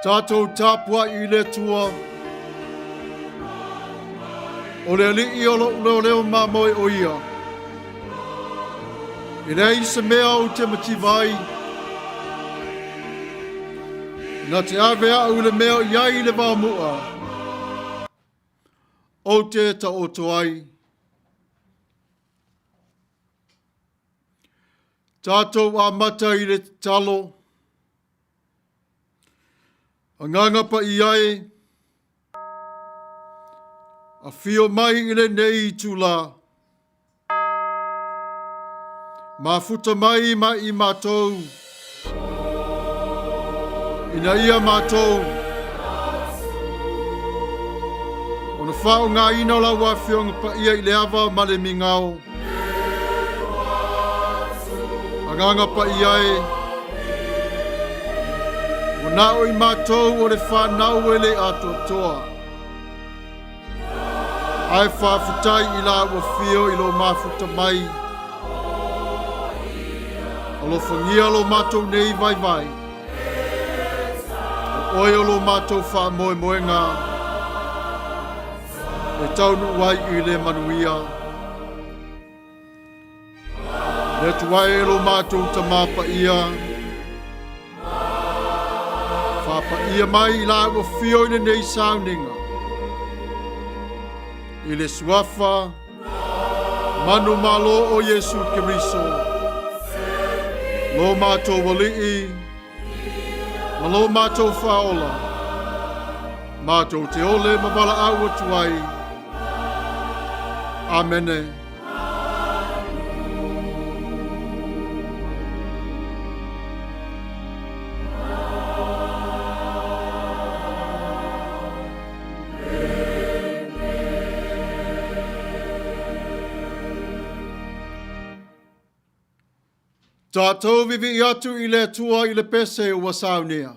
Tatou tapuai i le Atua, o le Alii o lou leoleo mamoe o ia. E leai se mea ou te mativa ai, na te ave au i le mea o i ai le vaomu'a, ou te taoto ai. Tatou amata i le tatalo. Agaga Paia e, afio mai i lenei itula. Mafuta mai ma i matou ina ia matou ona faaaogaina o lau Afioga Paia i le ava ma le migao. Agaga Paia e, ua na o i matou o le fanau e le atoatoa. Ae faafetai i la ua fio i lo mafuta mai. Alofagia lo matou nei vaivai. O oe o lo matou faamoemoega e taunuu ai i le manuia. Le Atua e lo matou Tama Paia, faapaia mai i la ua fio i lenei sauniga, i le suafa manumalo o Iesu Keriso, lo matou Alii ma lo matou Faaola, matou te ole ma valaau atu ai. Amene. Tatou vivii atu i le Atua i le pese ua saunia.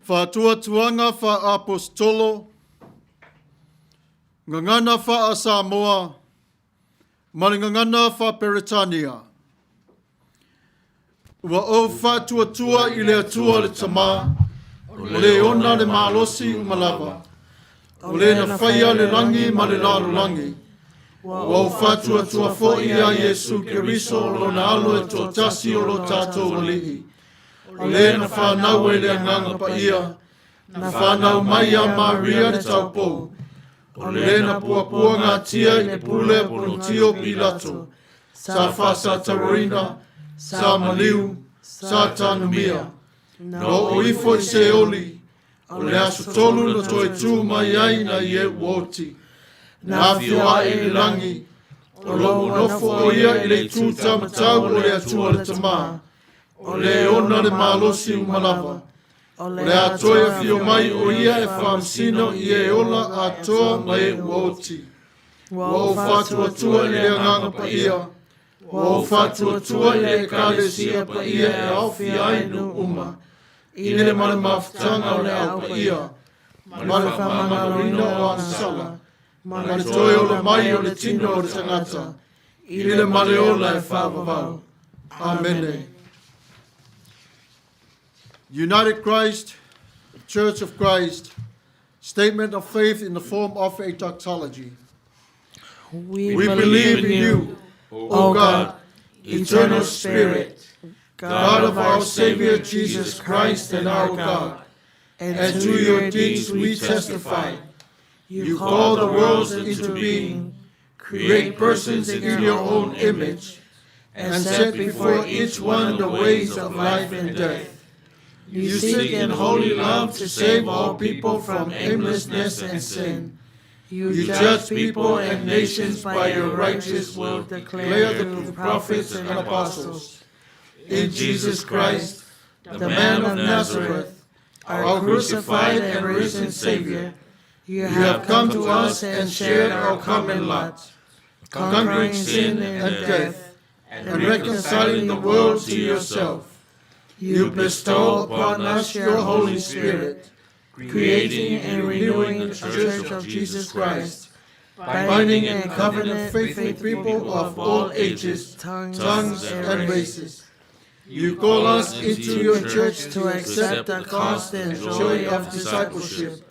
Faatuatuaga faa-Aposetolo, Gagana faa-Samoa ma le Gagana faa-Peretania. Ua ou faatuatua i le Atua le Tama, o le ona le malosi uma lava, o le na faia le lagi ma le lalolagi. Ua ou faatuatua foi ia Iesu Keriso o lona alo e toatasi o lo tatou Alii, o le na fanau e le Agaga Paia, na fanau mai ia Maria le taupou, o le na puapuagatia i le pule a Ponitio Pilato, sa faasataroina, sa maliu, sa tanumia, na oo ifo i Seoli, o le aso tolu na toe tu mai ai nai e ua oti, na afio ae i le lagi, o lo o nofo o ia i le itu taumatau o le Atua le Tama, o le ona le malosi uma lava, o le a toe afio mai o ia e faamasino i e ola atoa ma e ua oti. Ua ou faatuatua i le Agaga Paia, ua ou faatuatua i le Ekalesia Paia e aofia ai nuu uma, i le ma le mafutaga o le Au Paia, ma le faamagaloina o agasala, ma le toe ola mai o le tino o le tagata, i le ma le ola e faavavau. Amene. United Christ, Church of Christ, statement of faith in the form of a doxology. We, We believe in you, O God, eternal Spirit, God of our Savior Jesus Christ and our God, and to your deeds we testify. You call the worlds into being, create persons in your own image, and set before each one the ways of life and death. You seek in holy love to save all people from aimlessness and sin. You You judge people and nations by your righteous will declared declared through through prophets and apostles. In Jesus Christ, the man of Nazareth, our crucified and risen Savior, you you have come to us and shared our common lot, conquering sin and death, and reconciling the world to yourself. You bestow upon us your Holy Spirit, creating and renewing the Church of Jesus Christ, binding in covenant faithful people of all ages, tongues, tongues, and races. You call us into your church to accept the cost and joy of discipleship,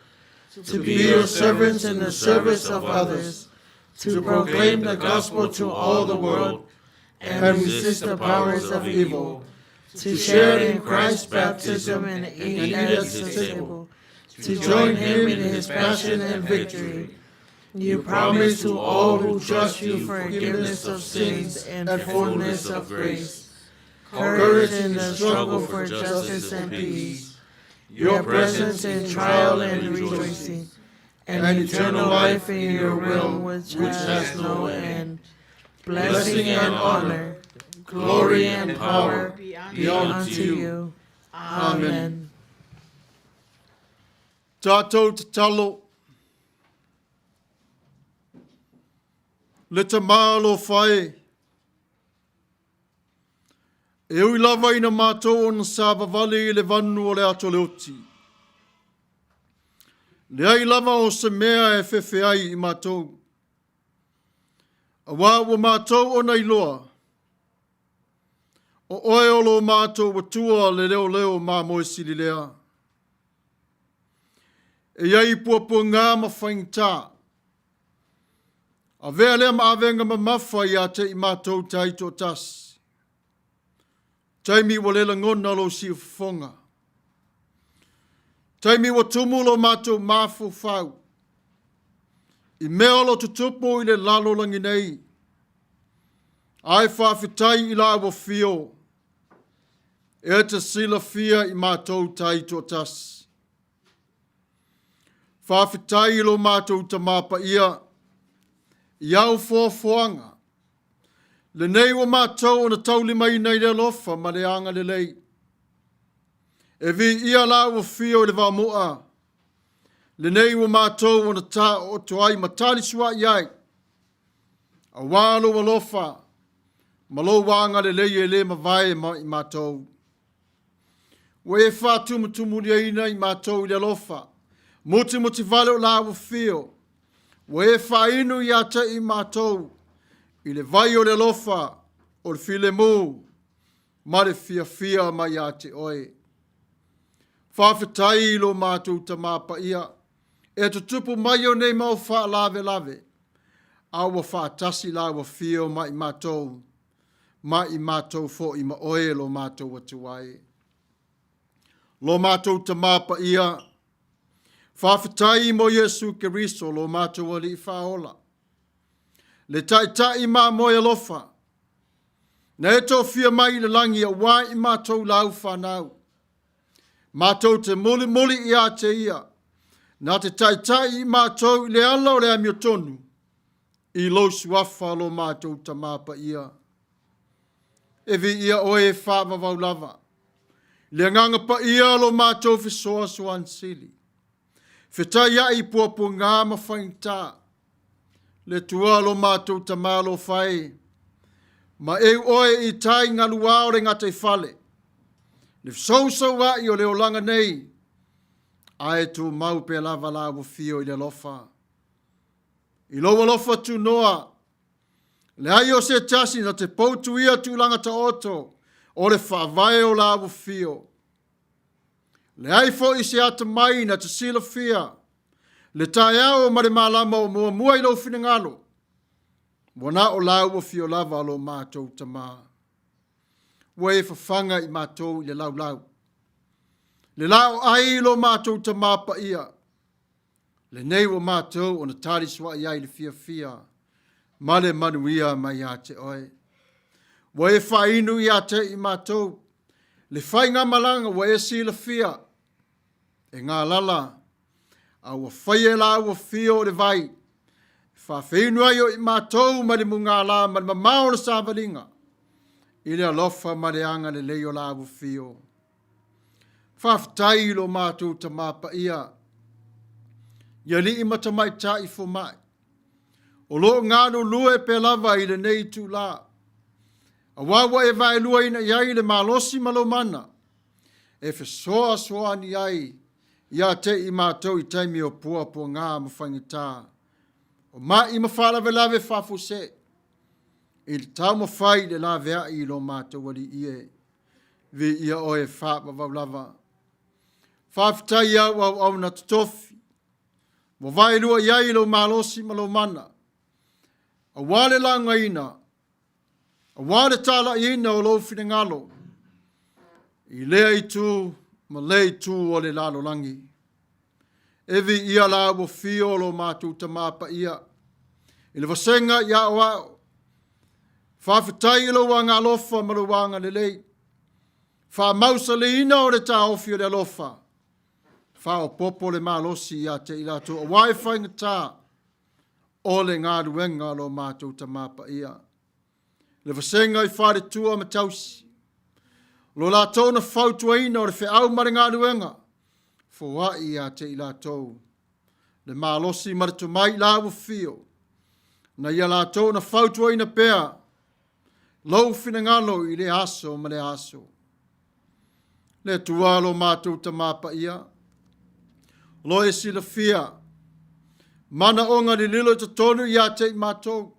to be your servants in the service of others, to proclaim the gospel to all the world, and resist the powers of evil, to share in Christ's baptism and eat at his table, to join him in his passion and victory. You promise to all who trust you forgiveness of sins and fullness of grace, courage in the struggle for justice and peace, your presence in trial and rejoicing, and eternal life in your will which has no end. Blessing and honor, glory and power be unto you. Amen. Tātou tatalo. Le tamā alofa e. E ui lava ina mātou ona savavali i le vanu o le ato leoti. Leai lava o se mea e fefe ai i mātou. Auā ua mātou ona iloa, o oe o lo mātou Atua le leoleo mamoe sili lea. E i ai puapuaga ma faigata. Avea lea ma avega mamafa ia te i mātou taitoatasi. Taimi ua le lagona lou siufofoga. Taimi ua tumu lo matou mafaufau i mea o lo tutupu i le lalolagi nei. Ae faafetai i lau afio e te silafia i matou taitoatasi. Faafetai i lo matou Tama Paia i au foafoaga Lenei ua matou ona taulimaina i le alofa ma le agalelei. E viia lau afio i le vaomoa. Lenei ua matou ona taooto ai ma talisua'i ai, auā lou alofa ma lou agalelei e le mavae ma i matou. Ua e faatumutumuluiaina i matou i le alofa, mutimutivale o la ua fio. Ua e faainu ia te i matou i le vai o le alofa, o le filemu, ma le fiafia mai ia te oe. Faafetai i lo matou Tamā Paia, e tutupu mai o nei mau faalavelave, a ua faatasi la ua fio ma i matou, ma i matou foi ma oe lo matou Atua e. Lo matou Tamā Paia, faafetai mo Iesu Keriso lo matou Alii Faaola, le Taitai mamoe alofa, na e tofia mai i le lagi auā i matou lau fanau. Matou te mulimuli ia te ia, na te taitai i matou i le ala o le amiotonu, i lou suafa lo matou Tamā Paia. E viia oe e faavavau lava, le Agaga Paia lo matou fesoasoani sili. Fetaiai i puapuaga ma faigata, le Atua lo matou Tamā alofa e, ma eu oe i tai galuā o le gataifale, le fesousoua'i o le olaga nei, ae tumau pea lava la ua fio i le alofa. I lou alofa tunoa, leai o se tasi na te poutuia tulaga taoto o le faavae o la ua fio. Leai foi se atamai na te silafia le taeao ma le malama o muamua i lou finagalo, ua na o la ua fio lava lo matou Tamā. Ua e fafaga i matou i le laulau, le laoai i lo matou Tamā Paia, lenei ua matou ona talisoa'i ai i le fiafia ma le manuia mai ia te oe. Ua e faainu ia te i matou le faigamalaga ua e silafia e galala, a ua faia e la ua fio o le vai, e faafeinu ai o i matou mai le mugala ma le mamao o le savaliga, i le alofa ma le agalelei o la ua fio. Faafetai i lo matou Tamā Paia, i alii ma tamaitai fomai, o lo o galulue pea lava i lenei itulā, auā ua e vaeluaina i ai le malosi ma lou mana, e fesoasoani ai ia te i matou i taimi o puapuagā ma faigata, o ma'i ma faalavelave faafuasei, i le taumafai i le laveai i lo matou Alii e. Viia oe e faavavau lava. Faafetai i au auauna totofi, ua vaelua i ai lou malosi ma lou mana, auā le lagaina, auā le talaiina o lou finagalo, i lea itu ma lea itu o le lalolagi. E viia la ua fio lo matou Tamā Paia i le vasega i aoao. Faafetai i lou agaalofa ma lou agalelei. Faamausaliina o le taofi o le alofa. Faaopoopo le malosi ia te i latou auā e faigata o le galuega a lo matou Tamā Paia. Le vasega i faletua ma tausi, lo latou na fautuaina o le feau ma le galuega, foai ia te i latou le malosi ma le tomai i la ua fio, na ia latou na fautuaina pea lou finagalo i lea aso ma lea aso. Le Atua lo matou Tamā Paia, lo e silafia manaoga lililo i totonu ia te i matou,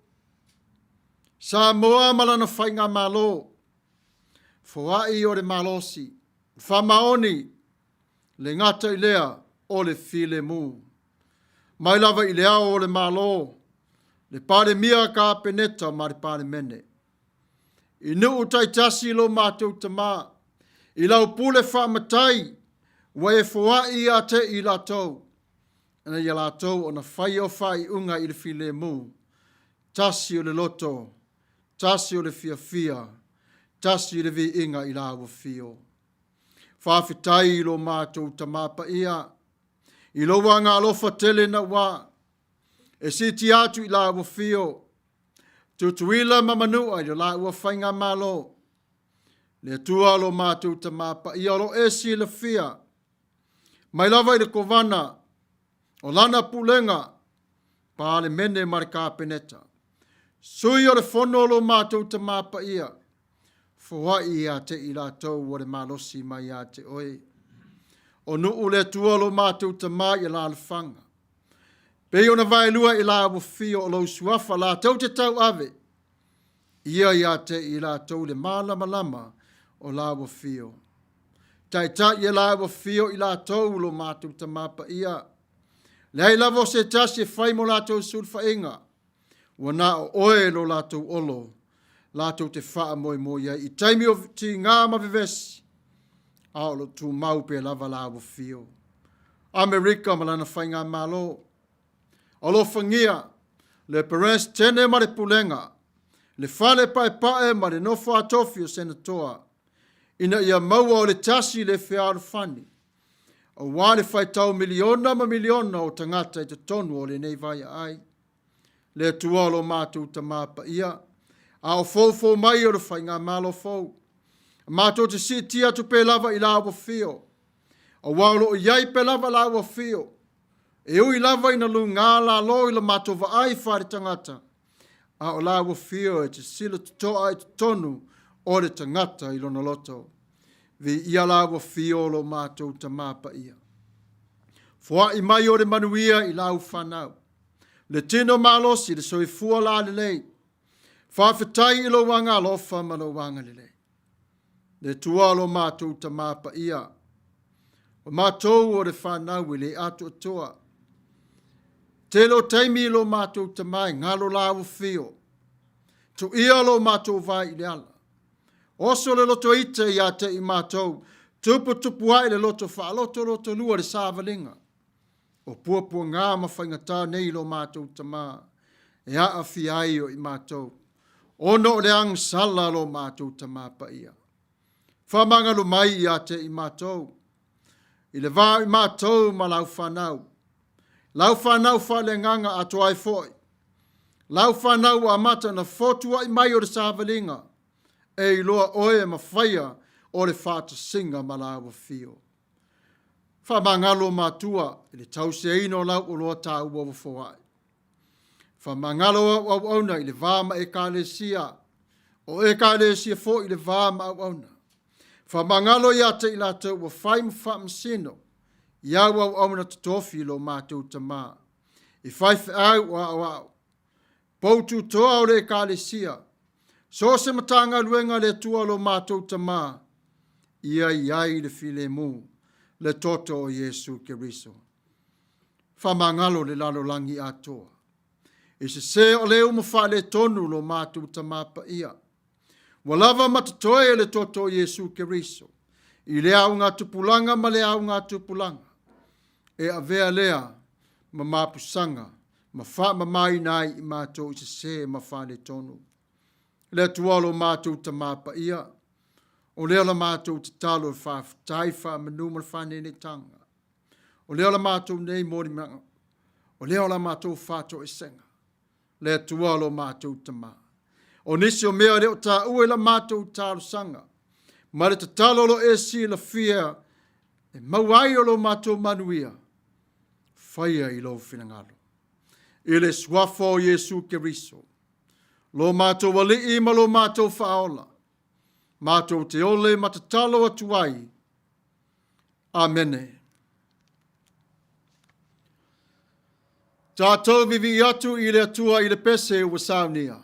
Samoa ma lana faigamalo, foai o le malosi, faamaoni, le gata i lea o le filemu. Mai lava i le Ao o le Malo, le Palemia, Kapeneta ma le Palemene. I nuu taitasi lo matou Tamā, i lau pule faamatai, ua e foai ia te i latou, ina ia latou ona faia o faaiuga i le filemu, tasi o le loto, tasi o le fiafia, tasi le viiga i la ua fio. Faafetai i lo matou Tamā Paia, i lou agaalofa tele nauā, e siitia atu i la ua fio, Tutuila ma Manua i lo laua faigamalo. Le Atua lo matou Tamā Paia o lo e silafia, mai lava i le Kovana, o lana Pulega, Palemene ma le Kapeneta. Sui o le Fono lo matou Tamā Paia, Foai ia te i latou ua le malosi mai ia te oe. O nuu le Atua lo matou Tama i alaalafaga. Pei ona vaelua i la ua fio o lou suafa latou te tauave, ia ia te i latou le malamalama o la ua fio. Taitai e la ua fio i latou lo matou Tama paia. Leai lava o se tasi e fai mo latou sulufaiga, ua na o oe lo latou olo, latou te faamoemoe ai i taimi o tiga ma vevesi, a o lo o tumau pea lava la ua fio. Amerika ma lana faigamalo, alofagia le Peresetene ma le Pulega, le Fale Paepae ma le nofo a tofi o Senatoa, ina ia maua o le tasi le fealofani, aua le faitau miliona ma miliona o tagata i totonu o lenei vaiaai. Le Atua o lo matou Tama paia, a o foufou mai o le faigamalo fou, matou te siitia atu pea lava i la ua fio, aua o lo o i ai pea lava la ua fio, e ui lava ina lugā lalo i la matou vaai faaletagata, a o la ua fio e silasila totoa i totonu o le tagata i lona loto. Viia la ua fio o lo matou Tama paia. Foai mai o le manuia i lau fanau, le tino malosi, le soifua lalelei. Faafetai i lou agaalofa ma lou agalelei. Le Atua o lo matou Tama paia, o matou o le fanau e le atoatoa. Tele o taimi i lo matou Tama e galo la ua fio. Tuia lo matou vae i le ala. Oso le loto ita ia te i matou, tuputupu ae le loto faaloto loto lua le savaliga. O puapuaga ma faigata nei lo matou Tama, e aafia ai o i matou, ona o le agasala lo matou Tama paia. Faamagalo mai ia te i matou, i le va o i matou ma lau fanau, lau fanau faaleagaga atoa ai foi, lau fanau ua amata ona fotuai mai o le savaliga, e iloa oe e mafaia o le faatasiga ma lau afio. Faamagalo matua i le tausiaina o lau oloa taua ua foai. Faamagalo au auauna i le va ma ekalesia, o ekalesia foi i le va ma auauna. Faamagalo ia te i latou ua fai ma faamasino i au auauna totofi i lo matou Tama, i faifeau o aoao, poututoa o le ekalesia, so o se matagaluega a le Atua o lo matou Tama, ia i ai le filemu, le toto o Iesu Keriso. Faamagalo le lalolagi atoa. I sesē o leu ma faaletonu lo matou Tama paia. Ua lava ma totoe le toto o Iesu Keriso i le augatupulaga ma le augatupulaga, e avea lea ma mapusaga ma faamamaina ai i matou i sesē ma faaletonu. Le Atua o lo matou Tama paia, o lea la matou tatalo e faafetai faamanu ma le faanenetaga. O lea la matou nei molimaga, o lea la matou faatoesega, le Atua o lo matou Tama. O nisi o mea le o taua i la matou talosaga, ma le tatalo o lo e silafia e maua ai o lo matou manuia, faia i lou finagalo. I le suafa o Iesu Keriso, lo matou Alii ma lo matou Faaola, matou te ole ma tatalo atu ai. Amene. Tatou vivii atu i le Atua i le pese ua saunia.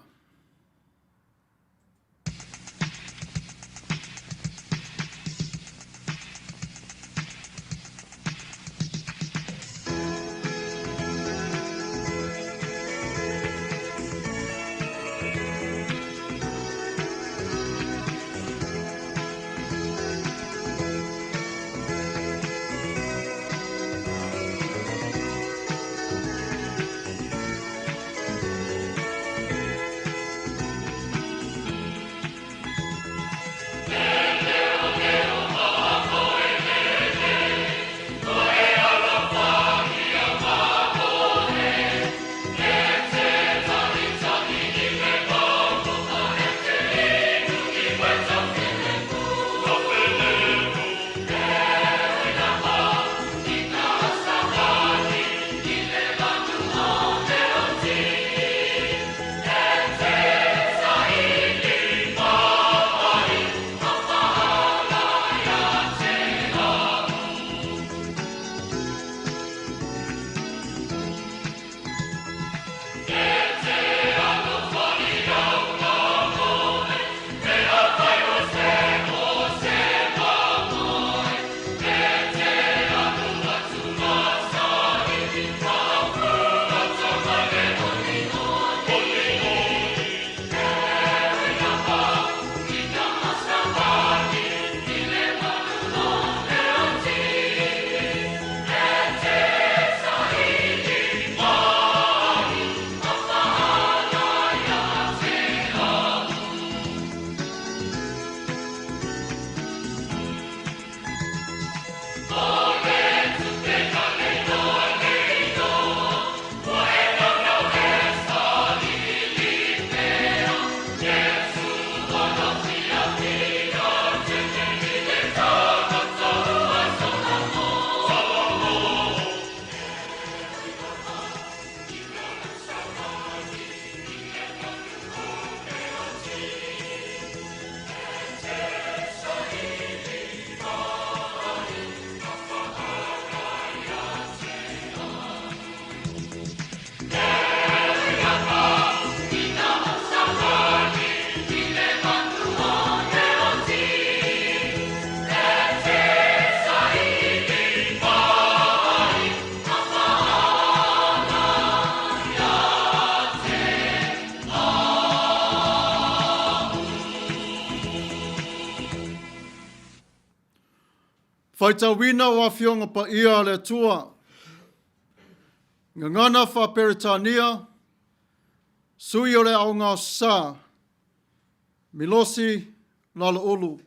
Faitauina o Afioga Paia a le Atua. Gagana Faa-Peretania, Sui o le Aoga Aso Sa, Milosi Laloulu.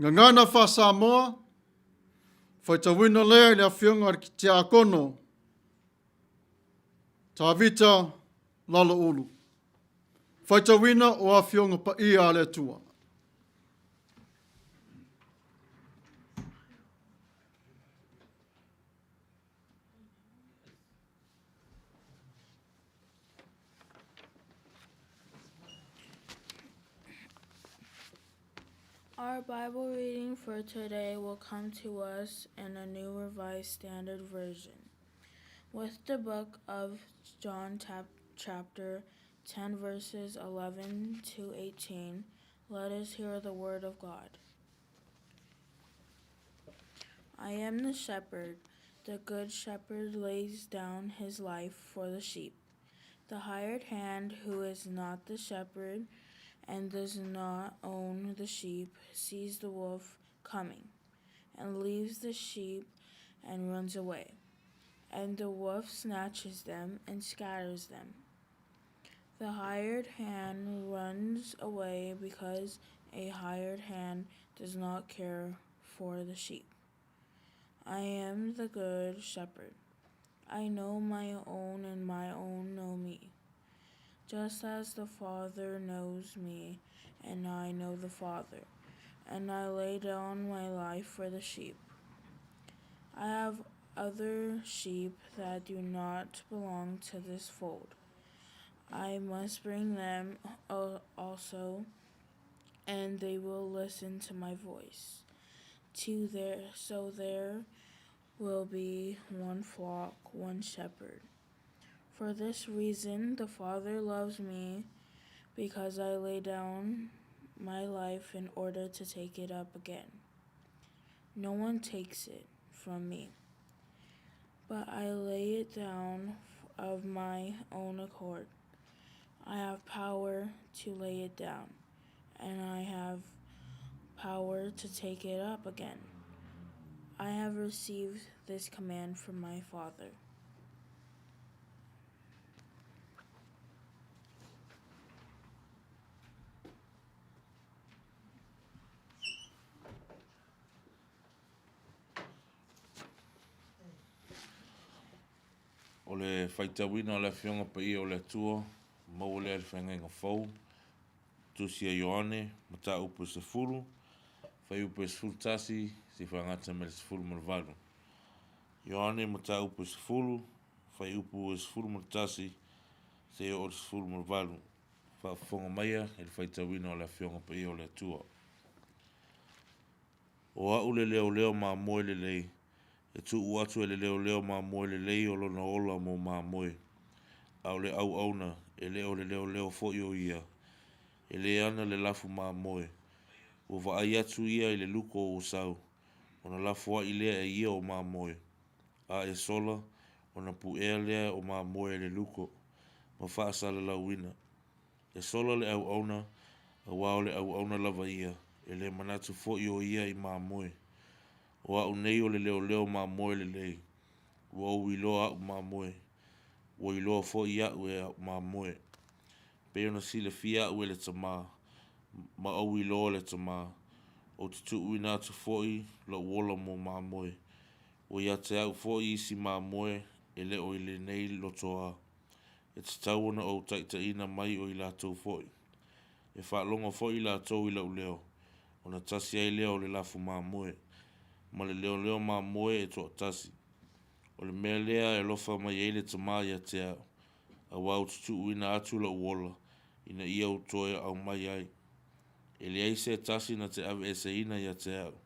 Gagana Faa-Samoa, faitauina lea i le Afioga i le Tiakono Tavita Laloulu. Faitauina o Afioga Paia a le Atua. Our Bible reading for today will come to us in a New Revised Standard Version, with the book of John chapter 10 verses 11 to 18. Let us hear the word of God. I am the shepherd. The good shepherd lays down his life for the sheep. The hired hand, who is not the shepherd and does not own the sheep, sees the wolf coming and leaves the sheep and runs away. And the wolf snatches them and scatters them. The hired hand runs away because a hired hand does not care for the sheep. I am the good shepherd. I know my own, and my own know me. Just as the Father knows me, and I know the Father, and I lay down my life for the sheep. I have other sheep that do not belong to this fold. I must bring them also, and they will listen to my voice. So there will be one flock, one shepherd. For this reason, the Father loves me, because I lay down my life in order to take it up again. No one takes it from me, but I lay it down of my own accord. I have power to lay it down, and I have power to take it up again. I have received this command from my Father. O le faitauina o le Afioga Paia o le Atua, maua lea i le Feagaiga Fou, Tusi a Ioane, Mataupu e 10, Fuaiupu e 11, seia faagata mai le 18. Ioane, Mataupu e 10, Fuaiupu e 11, seia oo i le 18. Faafofoga maia i le faitauina o le Afioga Paia o le Atua. O a'u le leoleo mamoe lelei, e tuu atu e le leoleo mamoe lelei o lona ola mo mamoe. A o le auauna, e le o le leoleo foi o ia, e le ana le lafu mamoe. Ua vaai atu ia i le luko ua sau, ona lafoai lea e ia o mamoe, a e sola, ona puea lea o mamoe e le luko, ma faasalalauina. E sola le auauna, auā o le auauna lava ia, e le manatu foi o ia i mamoe. O a'u nei o le leoleo mamoe lelei, ua ou iloa a'u mamoe, ua iloa foi a'u e a'u mamoe. Pei ona silafia a'u e le Tamā, ma ou iloa le Tamā, ou te tuuina atu foi lo'u ola mo mamoe. Ua ia te a'u foi isi mamoe e le o i lenei lotoa, e tatau ona ou taitaiina mai o i latou foi. E faalogo foi latou i la'u leo, ona tasi ai lea o le lafu mamoe, ma le leoleo mamoe e toatasi. O le mea lea e alofa mai ai le Tamā ia te a'u, auā ou te tuuina atu la'u ola, ina ia ou toe aumai ai. E leai se tasi na te aveeseina ia te a'u,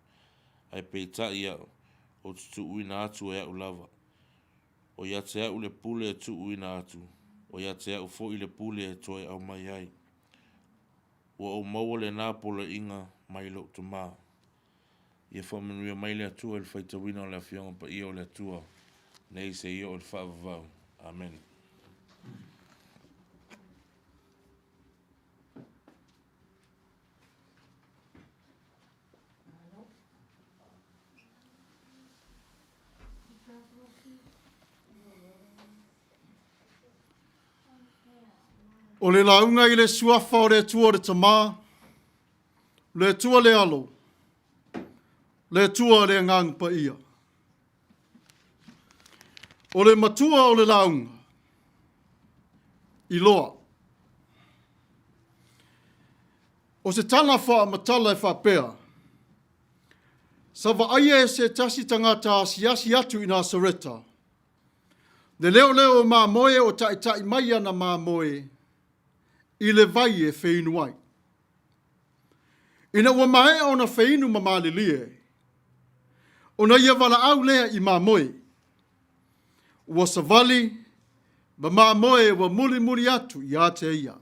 ae peitai a'u, ou te tuuina atu e a'u lava. O ia te a'u le pule e tuuina atu, o ia te a'u foi le pule e toe aumai ai. Ua ou maua lenā poloaiga mai lou Tamā. Ia faamanuia mai le Atua i le faitauina o le Afioga Paia o le Atua, nei seia oo i le faavavau. Amene. O le lauga i le suafa o le Atua le Tama, le Atua le Alo, le Atua le Agaga Paia. O le matua o le lauga, iloa. O se tala faamatala e faapea, sa vaaia e se tasi tagata asiasi atu i Nasareta, le leoleo o mamoe o taitai mai ana mamoe i le vai e feinu ai. Ina ua maea ona feinu ma malilie, ona ia valaau lea i mamoe, ua savali ma mamoe ua mulimuli atu ia te ia.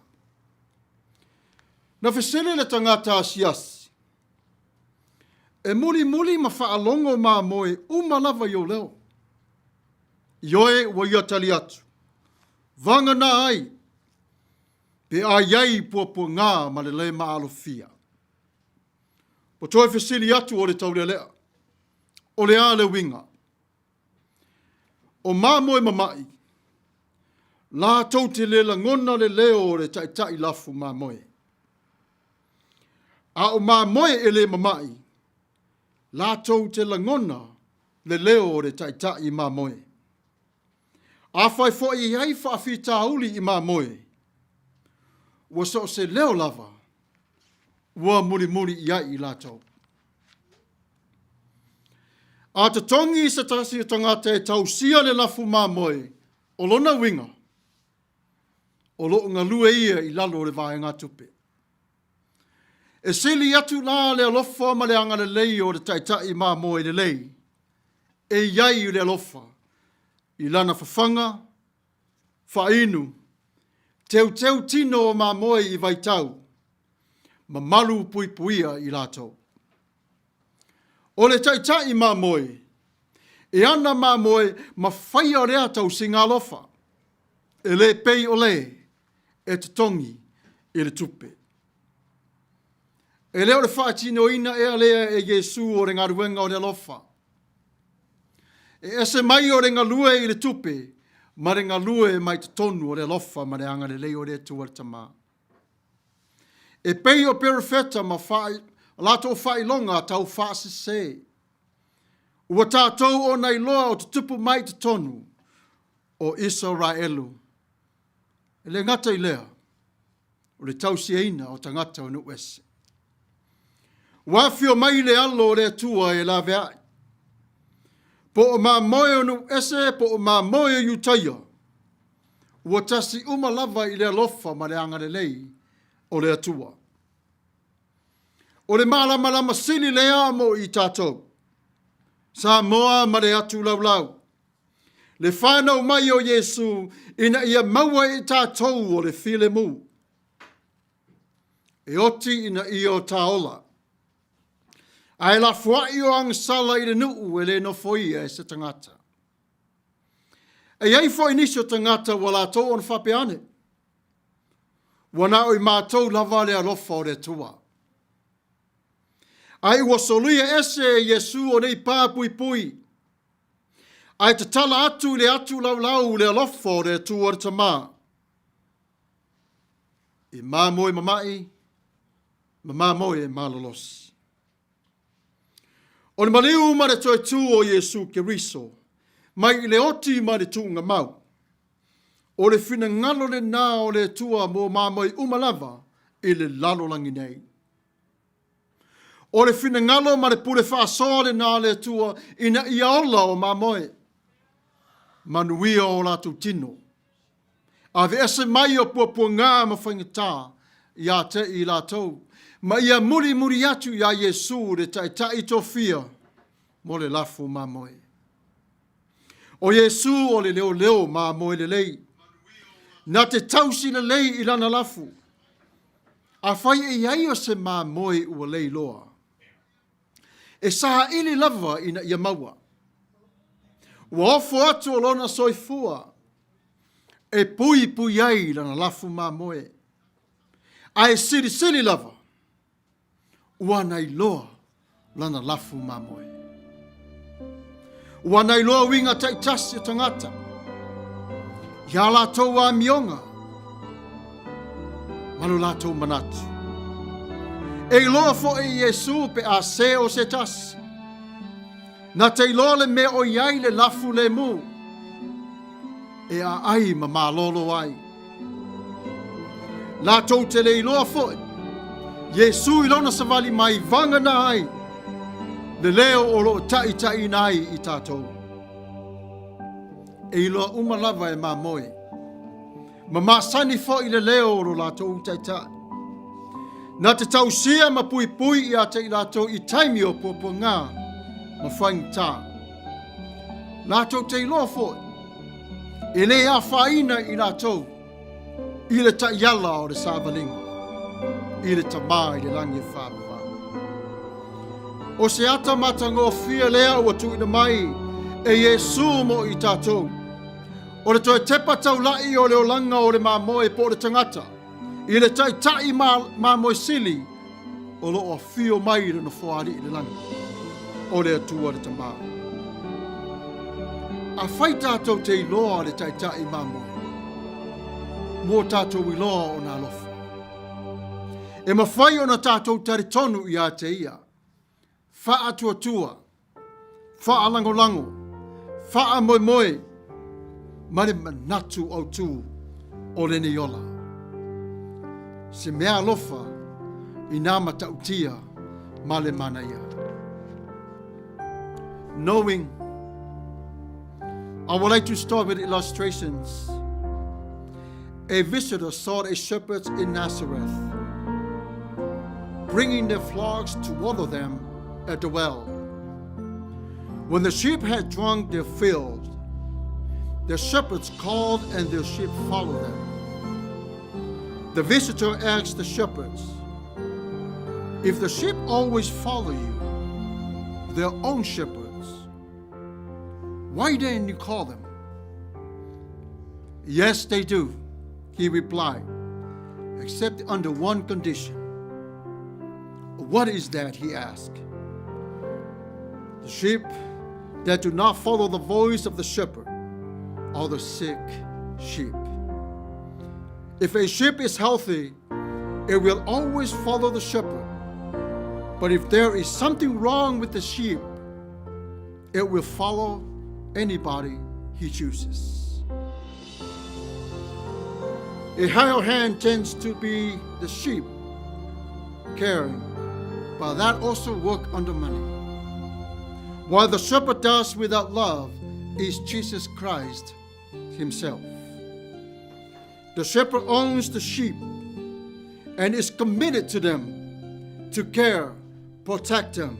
Na fesili le tagata asiasi, e mulimuli ma faalogo mamoe uma lava i ou leo. Ioe ua ia tali atu, vagana ai, pe a i ai puapuaga ma le lē maalofia. Ua toe fesili atu o le taulealea, o le a le uiga? O mamoe mama'i, latou te le lagona le leo o le taitai lafu mamoe. A o mamoe e le mama'i, latou te lagona le leo o le taitai mamoe. Afai foi e i ai faafitauli i mamoe, ua so o se leo lava ua mulimuli i ai i latou. A totogi se tasi o tagata e tausia le lafu mamoe, o lona uiga, o lo o galue ia i lalo o le vaegatupe. E sili atu la le alofa ma le agalelei o le taitai mamoe lelei e i ai le alofa i lana fafaga, faainu, teuteu tino o mamoe i vaitau, ma malu puipuia i latou. O le taitai mamoe, e ana mamoe ma faia lea tausiga alofa, e le pei o le e totogi i le tupe. E le o le faatinoina ea lea e Iesu o le galuega o le alofa. E ese mai o le galue i le tupe ma le galue mai totonu o le alofa ma le agalelei o le Atua le Tama. E pei o perofeta ma latou faailoga tau faasese, ua tatou ona iloa o tutupu mai i totonu o Isaraelu. E le gata i lea, o le tausiaina o tagata o nuu ese. Ua afio mai le alo o le Atua e laveai. Po o mamoe o nuu ese, po o mamoe o Iutaia, ua tasi uma lava i le alofa ma le agalelei o le Atua. O le malamalama sili lea mo i tatou, Samoa ma le atu laulau, le fanau mai o Iesu ina ia maua e i tatou o le filemu. E oti ina ia o ta ola, ae lafoai o agasala i le nuu e le nofoia e se tagata. E i ai foi nisi o tagata ua latou ona faapea ane, ua na o i matou lava le alofa o le Atua. Ae ua solia ese e Iesu o nei pā puipui, ae tatala atu i le atu laulau le alofa o le Atua le Tama. I mamoe mama'i ma mamoe malolosi. O le maliu ma le toe tū o Iesu Keriso, mai i le oti ma le tuuga mau, o le finagalo lenā o le Atua mo mamoe uma lava i le lalolagi nei. O le finagalo ma le pule faasoa lenā a le Atua ina ia ola o mamoe, manuia o latou tino, Aveese mai o puapuagā ma faigata ia te i latou, ma ia mulimuli atu iā Iesu le Taitai tofia mo le lafo mamoe. O Iesu o le leoleo mamoe lelei, na te tausi lelei i lana lafu. Afai e i ai o se mamoe ua leiloa, e saili lava ina ia maua. Ua ofo atu o lona soifua e puipui ai lana lafu mamoe, ae silisili lava ua nailoa lana lafu mamoe. Ua nailoa uiga taitasi o tagata i a latou amioga. Ma lo latou manatu. E iloa foi e Iesu pe a sē o se tasi. Na te iloa le mea o i ai le lafu lemu e aai ma malolo ai. Latou te le iloa foi Iesu i lona savali mai vagana ai le leo o lo o taitaiina ai i tatou. E iloa uma lava e mamoe ma masani foi le leo o lo latou taitai. Na te tausia ma puipui ia te i latou i taimi o puapuaga ma faigata. Latou te iloa foi, e le afaina i latou i le taiala o le savaliga i le Tama i le lagi e faavavau. O se ata matagofie lea ua tuuina mai e Iesu mo i tatou. O le toe tepa taula'i o le olaga o le mamoe po o le tagata i le taitai mamoe sili o lo o afio mai i le Nofoaali'i i le lagi, o le Atua le Tama. Afai tatou te iloa le taitai mamoe, ua tatou iloa ona alofa. E mafai ona tatou talitonu ia te ia. Faatuatua, faalagolago, faamoemoe ma le manatu autu o lenei ola. Se mea alofa i nā matautia ma le manaia. Knowing, I would like to start with illustrations. A visitor saw a shepherd in Nazareth, bringing their flocks to water them at the well. When the sheep had drunk their fill, the shepherds called and their sheep followed them. The visitor asked the shepherds, If the sheep always follow you, their own shepherds, why then you call them? Yes, they do, he replied, except under one condition. What is that? he asked. The sheep that do not follow the voice of the shepherd are the sick sheep. If a sheep is healthy, it will always follow the shepherd. But if there is something wrong with the sheep, it will follow anybody he chooses. A hired hand tends to be the sheep caring, but that also work under money. While the shepherd does without love is Jesus Christ himself. The shepherd owns the sheep and is committed to them to care, protect them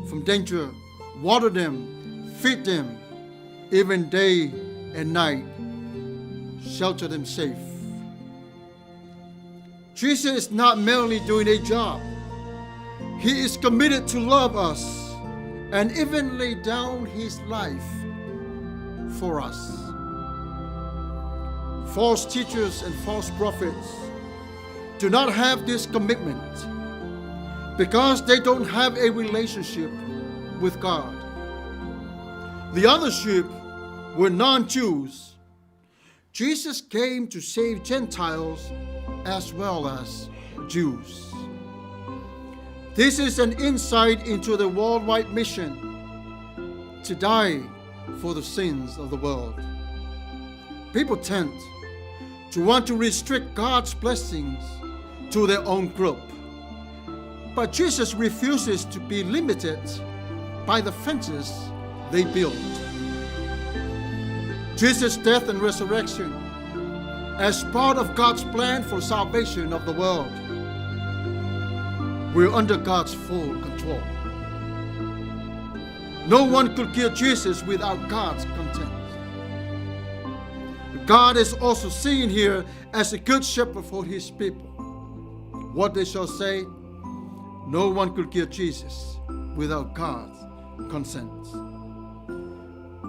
from danger, water them, feed them, even day and night, shelter them safe. Jesus is not merely doing a job. He is committed to love us and even lay down his life for us. False teachers and false prophets do not have this commitment because they don't have a relationship with God. The other sheep were non Jews. Jesus came to save Gentiles as well as Jews. This is an insight into the worldwide mission to die for the sins of the world. People tend to want to restrict God's blessings to their own group. But Jesus refuses to be limited by the fences they build. Jesus' death and resurrection as part of God's plan for salvation of the world. We're under God's full control. No one could kill Jesus without God's consent. God is also seen here as a good shepherd for his people. What they shall say, no one could kill Jesus without God's consent.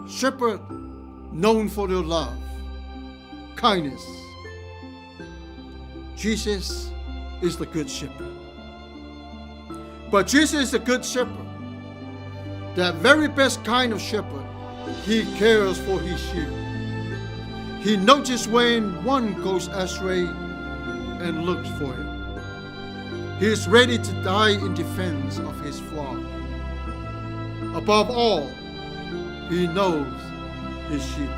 Shepherd known for their love, kindness. Jesus is the good shepherd. But Jesus is the good shepherd, that very best kind of shepherd. He cares for his sheep. He notices when one goes astray and looks for it. He is ready to die in defense of his flock. Above all, he knows his sheep.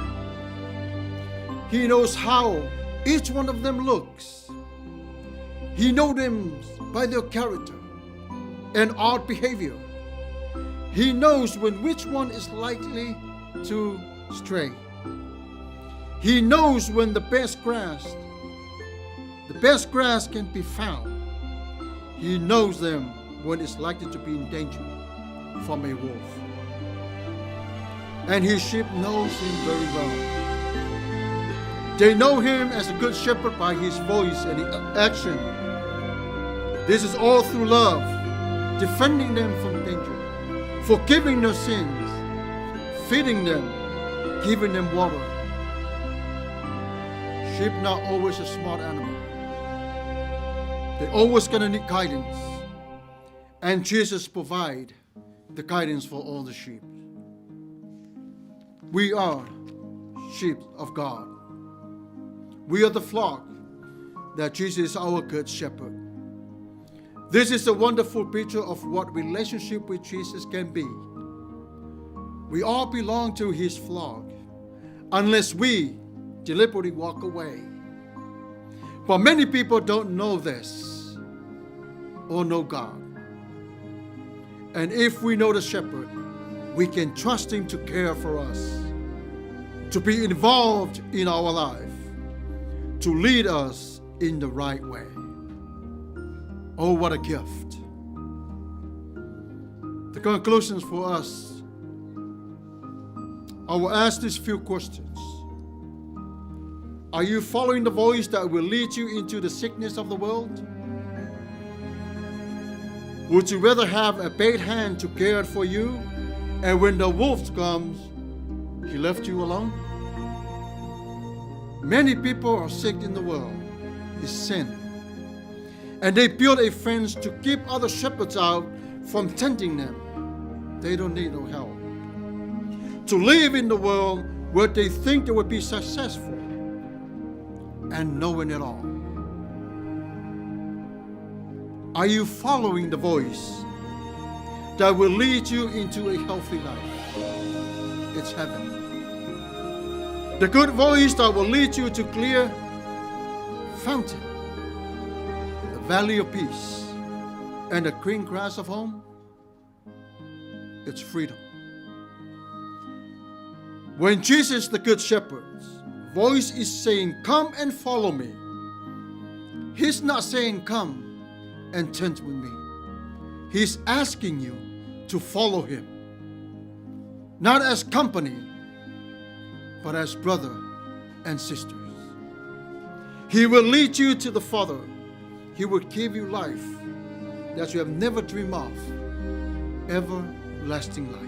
He knows how each one of them looks. He knows them by their character and odd behavior. He knows when which one is likely to stray. He knows when the best grass can be found. He knows them when it's likely to be in danger from a wolf. And his sheep knows him very well. They know him as a good shepherd by his voice and action. This is all through love, defending them from danger, forgiving their sins, feeding them, giving them water. Sheep not always a smart animal. They're always gonna need guidance. And Jesus provide the guidance for all the sheep. We are sheep of God. We are the flock that Jesus is our good shepherd. This is a wonderful picture of what relationship with Jesus can be. We all belong to his flock unless we deliberately walk away. But many people don't know this or know God. And if we know the shepherd, we can trust him to care for us, to be involved in our life, to lead us in the right way. Oh, what a gift. The conclusions for us, I will ask these few questions. Are you following the voice that will lead you into the sickness of the world? Would you rather have a bad hand to care for you, and when the wolf comes, he left you alone? Many people are sick in the world. It's sin. And they build a fence to keep other shepherds out from tending them. They don't need no help. To live in the world where they think they will be successful and knowing it all. Are you following the voice that will lead you into a healthy life? It's heaven. The good voice that will lead you to clear fountain, the valley of peace, and the green grass of home. It's freedom. When Jesus, the Good Shepherd's voice is saying, "Come and follow me," he's not saying, "Come and tent with me." He's asking you to follow him, not as company, but as brother and sisters. He will lead you to the Father. He will give you life that you have never dreamed of, everlasting life.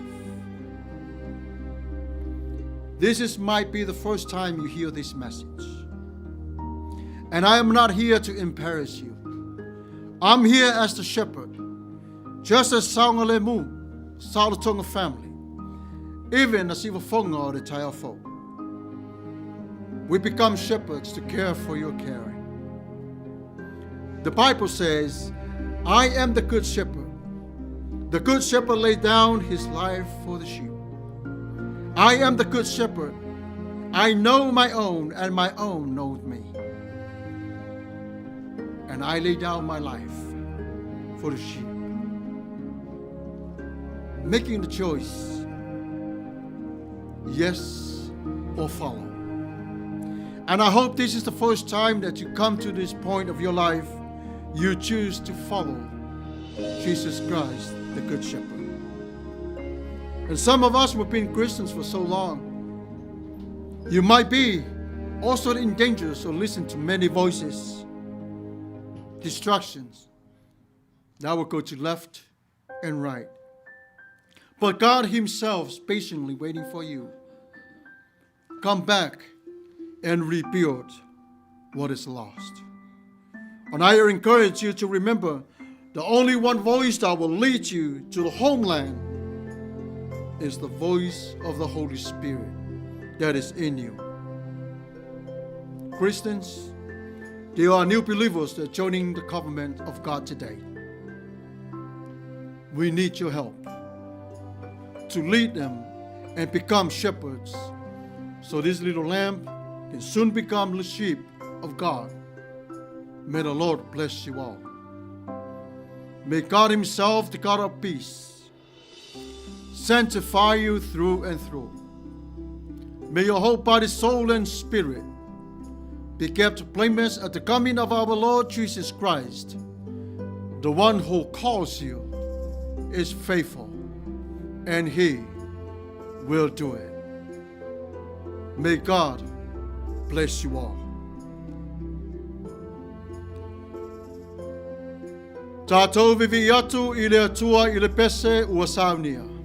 This might be the first time you hear this message. And I am not here to embarrass you. I'm here as the shepherd, just as Saogalemu, Saolotoga family, even as Sivafonga or the Taiafo. We become shepherds to care for your caring. The Bible says, "I am the good shepherd. The good shepherd laid down his life for the sheep. I am the good shepherd. I know my own, and my own knows me. And I lay down my life for the sheep." Making the choice, yes or follow. And I hope this is the first time that you come to this point of your life, you choose to follow Jesus Christ, the Good Shepherd. And some of us who have been Christians for so long, you might be also in danger, so listen to many voices, distractions that will go to left and right. But God Himself is patiently waiting for you. Come back and rebuild what is lost. And I encourage you to remember the only one voice that will lead you to the homeland is the voice of the Holy Spirit that is in you. Christians, There are new believers that are joining the covenant of God today. We need your help to lead them and become shepherds so this little lamb can soon become the sheep of God. May the Lord bless you all. May God Himself, the God of peace, sanctify you through and through. May your whole body, soul, and spirit be kept blameless at the coming of our Lord Jesus Christ. The one who calls you is faithful, and He will do it. May God bless you all. Tatou vivi'i atu i le Atua i le pese ua saunia.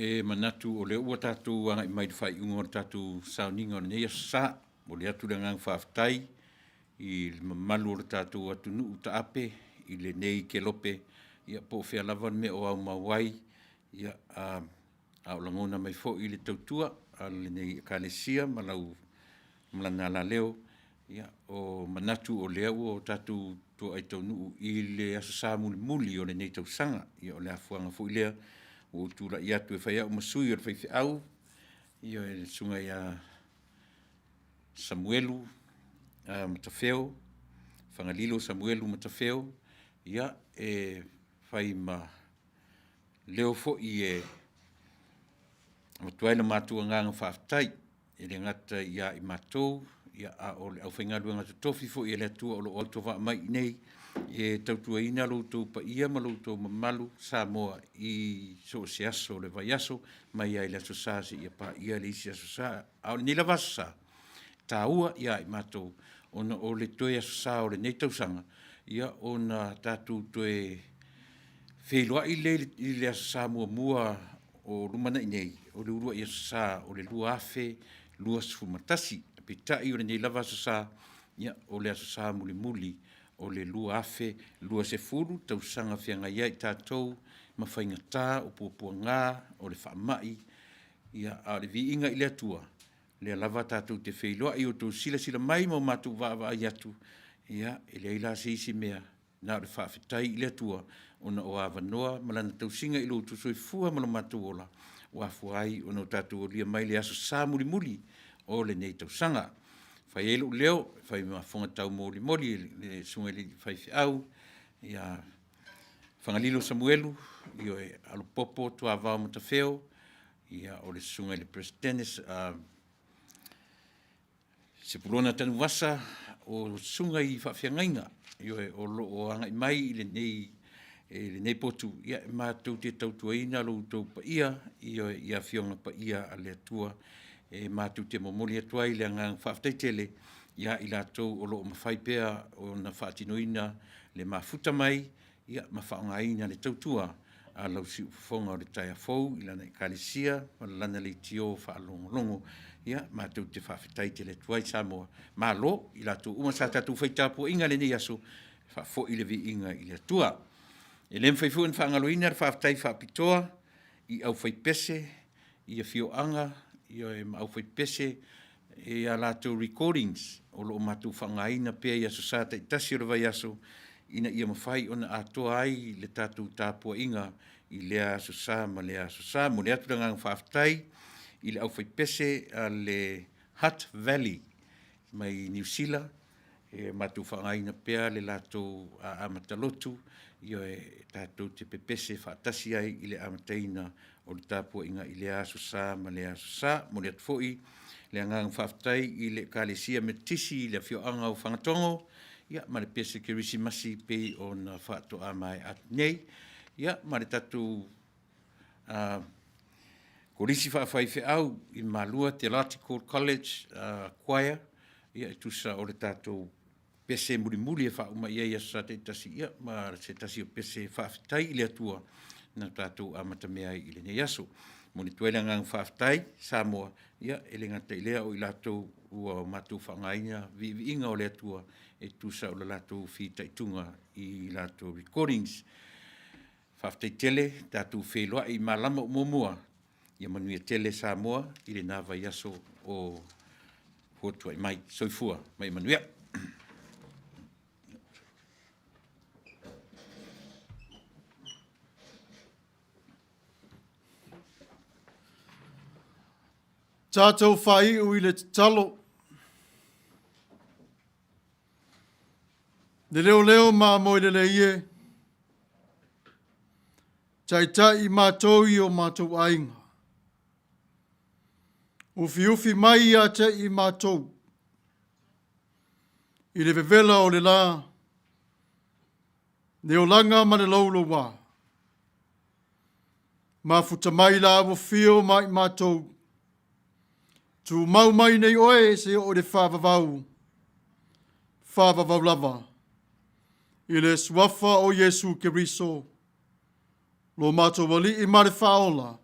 e manatu o lea ua tatou agai mai i le faaiuga o le tatou sauniga o lenei Aso Sa. Momoli atu le agaga faafetai i le mamalu o le tatou atunuu taape i lenei kelope, ia po o fea lava le mea o aumau ai, ia, a o lagona mai foi le tautua a lenei Ekalesia ma lau ma lana alaleo, ia, o manatu o lea ua tatou toai taunuu i le Aso Sa mulimuli o lenei tausaga. Ia o le afuaga foi lea ua ou tulai atu e fai ai au ma sui o le faifeau, ioe, le Susuga ia Samuelu Matafeo, Fagalilo Samuelu Matafeo, ia, e fai ma leo foi e avatu ai le matou agaga faafetai, e le gata ia i matou, a o le aufaigaluega totofi foi a le Atua o lo o autovaa mai i inei e tautuaina lo outou paia ma lo outou mamalu Samoa i so o se aso o le vaiaso, mai lava i le Aso Sa seia paia le isi Aso Sa. A o lenei lava Aso Sa, e taua ia i matou ona o le toe Aso Sa o lenei tausaga, ia ona tatou toe feiloai lea i le Aso Sa muamua o lumanai nei, o le uluai Aso Sa o le 2021. Peitai o lenei lava Aso Sa, ia, o le Aso Sa mulimuli o le 2020, tausaga feagai ai tatou ma faigata, o puapuaga, o le faamai, a o le viiga i le Atua, o lea lava tatou te feiloai i o outou silasila mai ma o matou vaavaai atu, ia, e leai la se isi mea na o le faafetai i le Atua ona o avanoa ma Lana tausiga i lo outou soifua ma lo matou ola ua afua ai ona tatou aulia mai le Aso Sa mulimuli o lenei tausaga. E fai ai lou leo e fai ma fofoga taumolimoli e le Susuga i le faifeau ia Fagalilo Samuelu, ioe, Alopopo Tuavao Matafeo, o le Susuga i le Peresetene Sepulona Tanuvasa, o susuga i faafeagaiga, ioe, o lo o agai mai i lenei potu matou te tautuaina lo outou paia, ioe, i Afioga Paia a le Atua, e matou te momoli atu ai le agaga faafetai tele ia i latou o lo o mafai pea ona faatinoina le mafuta mai ma faaaogaina le tautua a lau siufofoga o le taeao fou i lana Ekalesia ma lana leitio faalogologo. Ia, matou te faafetai tele atu ai Samoa. Malo i latou uma sa tatou fai tapuaiga i lenei aso, faafoi le viiga i le Atua. E le mafai foi ona faagaloina le faafetai faapitoa i aufaipese i afioaga, ioe, ma aufaipese i a latou recordings o lo o matou faaaogaina pea i Aso Sa taitasi o le vaiaso ina ia mafai ona atoa ai le tatou tapuaiga i lea Aso Sa ma lea Aso Sa. E momoli atu le agaga faafetai i le aufaipese a le Hutt Valley mai Niu Sila, e matou faaaogaina pea le latou amatalotu, ioe, tatou te pepese faatasi ai i le amataina o le tapuaiga i lea Aso Sa ma lea Aso Sa. E momoli atu foi le agaga faafetai i le Ekalesia Metotisi i le afioaga o Fagatogo ma le pese kerisimasi pei ona faatoa maea atu nei, ia ma le tatou Kolisi Faafaifeau i Malua Theological College Choir, e tusa o le tatou pese mulimuli e faauma i ai Aso Sa taitasi, ia ma se tasi o pese faafetai i le Atua na tatou amatamea ai i lenei aso. E momoli atu ai le agaga faafetai Samoa, ia e le gata i lea o i latou ua matou faaaogaina viiviiga o le Atua e tusa o le latou fitaituga i latou recordings. Faafetai tele, tatou feiloai i malama o muamua. Ia manuia tele Samoa i lena vaiaso o fotuai mai. Soifua ma ia manuia. Tatou faaiu i le tatalo. Le leoleo ma amoe lelei e, taitai i matou i o matou aiga. Ufiufi mai ia te i matou, i le vevela o le la, le olaga ma le louloua. Mafuta mai la ua fio ma i matou, tumau mai nei oe se oo i le faavavau, faavavau lava, i le suafa o Iesu Keriso, lo matou Alii ma le Faaola.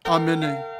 Amene.